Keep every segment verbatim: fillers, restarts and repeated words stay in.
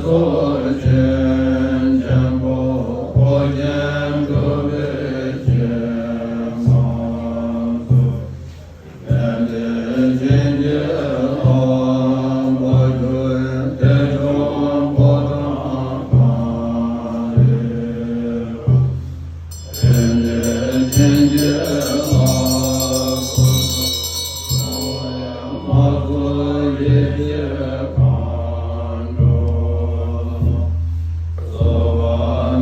སོགས་ཆེན་ཆེན་པོ་འཕོ་ཆེན་སྒྲུབ་པའི་ཞིང་ཁམས་སུ། དེ་ནས་བྱིན་གྱིས་བརླབ་པར་གྱུར་ཏེ། ཆོས་ཕོ་བྲང་གངས་རི་པ། དེ་ནས་བྱིན་གྱིས་བརླབ་པར་གྱུར་ཏེ། མ་སུ་ཡེ་ཤེས་མཁའ་འགྲོ། སོགས་པ་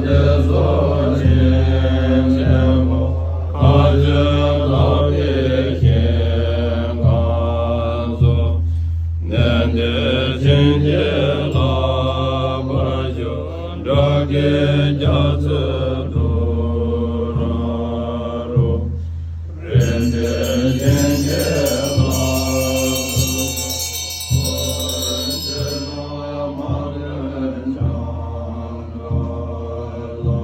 སྟེ་སོགས་ཆེན་ཆེན་པོ་མཁའ་སྤྱོད་ལ་སོགས་པའི་ཞིང་ཁམས་སུ། དེ་ནས་བྱིན་གྱིས་བརླབ་པར་གྱུར་ཏེ། སྒྲ་སྐད་རྒྱ་མཚོའི་དུ་ར་རུ། དེ་ནས་བྱིན་གྱིས་བརླབ་པར་གྱུར་ཏེ། མ་ཐོན་ཕྱག་འཚལ་ལོ།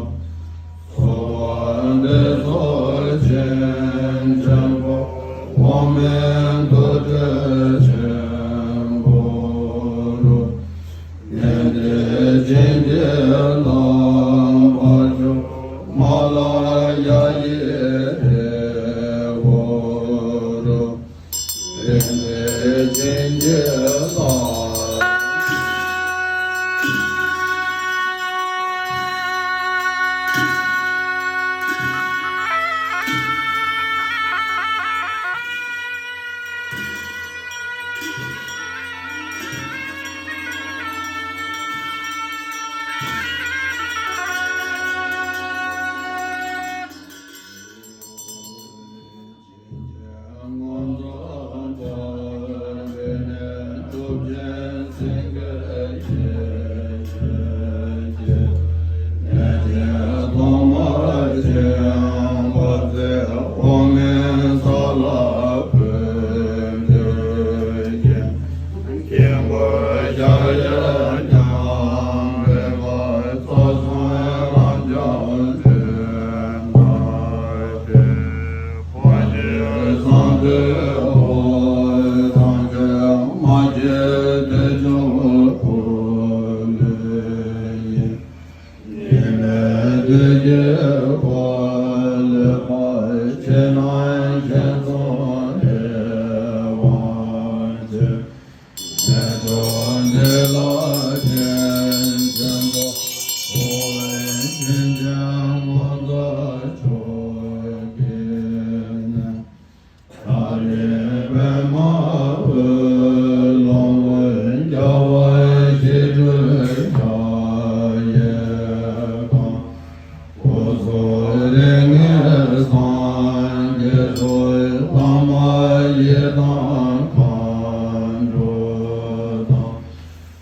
སོགས་པ་སྟེ་སོགས་ཆེན་ཆེན་པོ་འོག་མིན་རྡོ་རྗེ་ཆེན་པོ་རུ། དེ་ནས་བྱིན་གྱིས་བརླབ་པར་གྱུར་མ་ལ་ཡ་ཡི་ཏེ་བོ་རུ། དེ་ནས་བྱིན་གྱིས་བརླབ།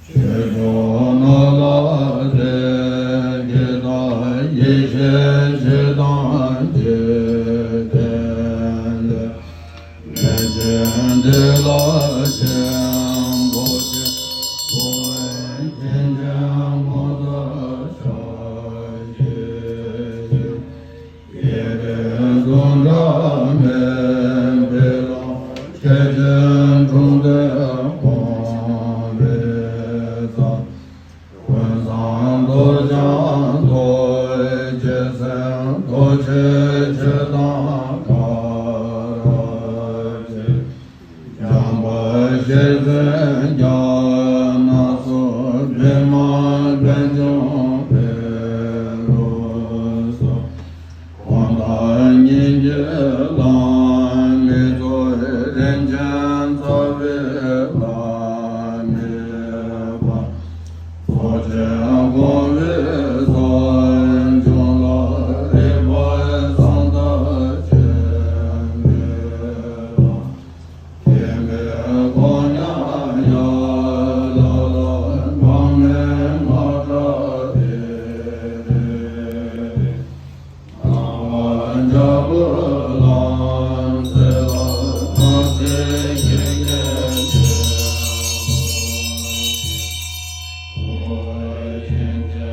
ཆོས་སྐྱོང་ནོར་ལྷ་སྲས་ཀྱི་བདག་ཡེ་ཤེས་ཆོས་དང་འདྲེས་པའི་ལས། ལས་ཅན་འདི་ལ་ཆེན་པོ་ཆེ་བོ་ཆེན་ཆེན་མོ་དང་ཕྱག་བཞི་བཞི། ཡེ་གེ་གཟུགས་འདྲ་མེད་པའི་ལྷ། ཆེ་ཆེན་དྲུང་དུ་འཕངས་པའི་ཚེ། ཀུན་བཟང་རྡོ་རྗེ་རྡོ་རྗེ་སེམས། རྡོ་རྗེ་ཆོས་དང་འཁར་བ་ཅན། འཇམ་དཔལ་ཤེར་ཕྱིན་རྒྱ་ནག་སོགས། བི་མ་པད་འབྱུང་འཕེལ་ལོ་སོགས། གང་དག་སྙིང་རྗེའི་ལམ་མི་རྟོག་རིན་ཆེན་རྩ་བའི་བླ་མའི་བར། ཚོགས་ཆེན་དགོངས་པའི་ཟབ་སྦྱོང་ལ། རིག་པ་གསང་བདག་ཆེན་པོའི་བླ། མཁྱེན་པས་མགོ་མཉམ་ཡར་ལ་ལ། འབངས་མི་མ་སྐྲག་དེ་རེ་རེ། སྣང་བ་འཇའ་གུར་ལམ་ཟེར་ལ། སྣང་སྲིད་ཞིང་གི་ཆེན་པོ་ཆེ།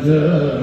ཚེ།